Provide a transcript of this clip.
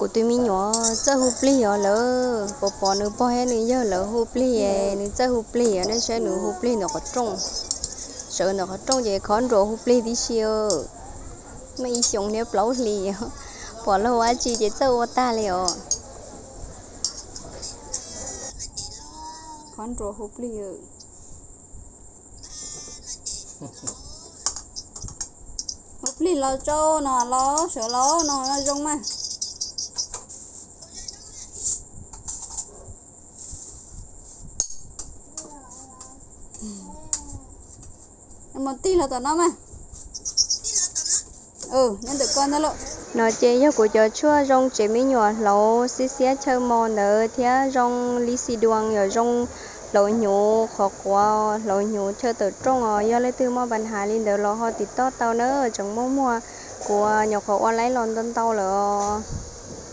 Kuv tus me nyuam txawj hu plig os lawm, pom pom nws pog thiab nws yawg lawv hu plig, nws txawj hu plig os, nej saib nws hu plig ntawm qhov rooj. Sawv ntawm qhov rooj ces khov nruas hu plig tib si. Muaj ib xyoos thiab plaub hlis, pom luag ua dab tsi ces txawj ua tag li os. Khov nruas hu plig. Hu plig los tsau no los sawv los no zoo mas. Mus tig los tom no mas. Nyob ntawm ko ntag lauj. No ces yog kuv cov tshuaj zoo tsev me nyuam hlauv xiab xiab chaw mos ntawd thiab zoo li xi duas, yog zoo hlauv hnyuv qhov quav, hlauv hnyuv chaw tawm rooj os. Yog leej twg muaj pab has li ntawd los ho tim toj tau na, tseem muaj muag, kuv nyuam qhuav ua laib los ntau ntau lawm os.